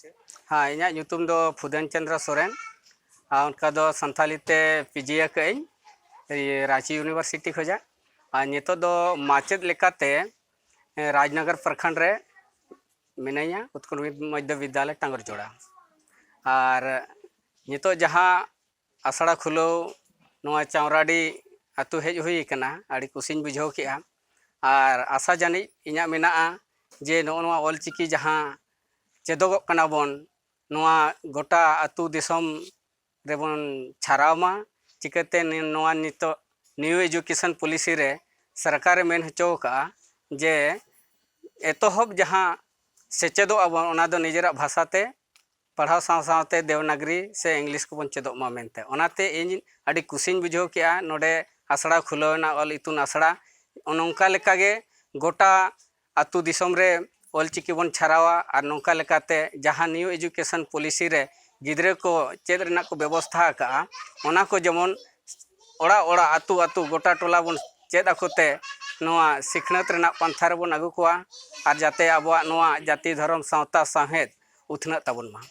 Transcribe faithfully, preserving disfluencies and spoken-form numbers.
ᱦᱮᱸ, ᱤᱧᱟᱹᱜ ᱧᱩᱛᱩᱢ ᱫᱚ ᱯᱷᱩᱫᱮᱱ ᱪᱚᱸᱫᱽᱨᱚ ᱥᱚᱨᱮᱱ᱾ ᱟᱨ ᱚᱱᱠᱟ ᱫᱚ ᱥᱟᱱᱛᱟᱞᱤ ᱛᱮ ᱯᱤᱡᱤ ᱟᱠᱟᱫ ᱟᱹᱧ ᱨᱟᱺᱪᱤ ᱤᱭᱩᱱᱤᱵᱷᱟᱨᱥᱤᱴᱤ ᱠᱷᱚᱱᱟᱜ᱾ ᱟᱨ ᱱᱤᱛᱚᱜ ᱫᱚ ᱢᱟᱪᱮᱫ ᱞᱮᱠᱟᱛᱮ ᱨᱟᱡᱽᱱᱚᱜᱚᱨ ᱯᱨᱚᱠᱷᱚᱸᱰ ᱨᱮ ᱢᱤᱱᱟᱹᱧᱟ, ᱩᱛᱠᱚᱞ ᱢᱚᱫᱽᱫᱷᱚ ᱵᱤᱫᱽᱫᱟᱞᱚᱭ ᱴᱟᱸᱜᱚᱨᱡᱳᱲᱟ᱾ ᱟᱨ ᱱᱤᱛᱚᱜ ᱡᱟᱦᱟᱸ ᱟᱥᱲᱟ ᱠᱷᱩᱞᱟᱹᱣ ᱱᱚᱣᱟ ᱪᱟᱣᱨᱟᱰᱤ ᱟᱹᱛᱩ ᱦᱮᱡ ᱦᱩᱭ ᱟᱠᱟᱱᱟ, ᱟᱹᱰᱤ ᱠᱩᱥᱤᱧ ᱵᱩᱡᱷᱟᱹᱣ ᱠᱮᱜᱼᱟ᱾ ᱟᱨ ᱟᱥᱟ ᱡᱟᱹᱱᱤᱡ ᱤᱧᱟᱹᱜ ᱢᱮᱱᱟᱜᱼᱟ ᱡᱮ ᱱᱚᱜᱼᱚ ᱱᱚᱣᱟ ᱚᱞᱪᱤᱠᱤ ᱡᱟᱦᱟᱸ ᱪᱮᱫᱚᱜᱚᱜ ᱠᱟᱱᱟ ᱵᱚᱱ, ᱱᱚᱣᱟ ᱜᱚᱴᱟ ᱟᱹᱛᱩ ᱫᱤᱥᱚᱢ ᱨᱮᱵᱚᱱ ᱪᱷᱟᱨᱟᱣ ᱢᱟ᱾ ᱪᱤᱠᱟᱹᱛᱮ ᱱᱤ-, ᱱᱚᱣᱟ ᱱᱤᱛᱚᱜ ᱱᱤᱭᱩ ᱮᱡᱩᱠᱮᱥᱚᱱ ᱯᱚᱞᱤᱥᱤ ᱨᱮ ᱥᱚᱨᱠᱟᱨᱮ ᱢᱮᱱ ᱦᱚᱪᱚ ᱟᱠᱟᱫᱼᱟ ᱡᱮ ᱮᱛᱚᱦᱚᱵ ᱡᱟᱦᱟᱸ ᱥᱮᱪᱮᱫᱚᱜ ᱟᱵᱚᱱ, ᱚᱱᱟ ᱫᱚ ᱱᱤᱡᱮᱨᱟᱜ ᱵᱷᱟᱥᱟ ᱛᱮ ᱯᱟᱲᱦᱟᱣ ᱥᱟᱶ ᱥᱟᱶᱛᱮ ᱫᱮᱵᱽᱱᱟᱜᱽᱨᱤ ᱥᱮ ᱤᱝᱞᱤᱥ ᱠᱚᱵᱚᱱ ᱪᱮᱫᱚᱜ ᱢᱟ ᱢᱮᱱᱛᱮ᱾ ᱚᱱᱟᱛᱮ ᱤᱧ ᱟᱹᱰᱤ ᱠᱩᱥᱤᱧ ᱵᱩᱡᱷᱟᱹᱣ ᱠᱮᱜᱼᱟ ᱱᱚᱰᱮ ᱟᱥᱲᱟ ᱠᱷᱩᱞᱟᱹᱣ ᱮᱱᱟ, ᱚᱞ ᱤᱛᱩᱱ ᱟᱥᱲᱟ᱾ ᱱᱚᱝᱠᱟ ᱞᱮᱠᱟᱜᱮ ᱜᱚᱴᱟ ᱟᱹᱛᱩ ᱫᱤᱥᱚᱢ ᱨᱮ ᱚᱞᱪᱤᱠᱤ ᱵᱚᱱ ᱪᱷᱟᱨᱟᱣᱟ᱾ ᱟᱨ ᱱᱚᱝᱠᱟ ᱞᱮᱠᱟᱛᱮ ᱡᱟᱦᱟᱸ ᱱᱤᱭᱩ ᱮᱡᱩᱠᱮᱥᱚᱱ ᱯᱚᱞᱤᱥᱤ ᱨᱮ ᱜᱤᱫᱽᱨᱟᱹ ᱠᱚ ᱪᱮᱫ ᱨᱮᱱᱟᱜ ᱠᱚ ᱵᱮᱵᱚᱥᱛᱷᱟ ᱟᱠᱟᱫᱼᱟ, ᱚᱱᱟ ᱠᱚ ᱡᱮᱢᱚᱱ ᱚᱲᱟᱜ ᱚᱲᱟᱜ, ᱟᱹᱛᱩ ᱟᱹᱛᱩ, ᱜᱚᱴᱟ ᱴᱚᱞᱟ ᱵᱚᱱ ᱪᱮᱫ ᱟᱠᱚ ᱛᱮ ᱱᱚᱣᱟ ᱥᱤᱠᱷᱱᱟᱹᱛ ᱨᱮᱱᱟᱜ ᱯᱟᱱᱛᱷᱟ ᱨᱮᱵᱚᱱ ᱟᱹᱜᱩ ᱠᱚᱣᱟ᱾ ᱟᱨ ᱡᱟᱛᱮ ᱟᱵᱚᱣᱟᱜ ᱱᱚᱣᱟ ᱡᱟᱹᱛᱤ, ᱫᱷᱚᱨᱚᱢ, ᱥᱟᱶᱛᱟ, ᱥᱟᱶᱦᱮᱫ ᱩᱛᱱᱟᱹᱜ ᱛᱟᱵᱚᱱ ᱢᱟ᱾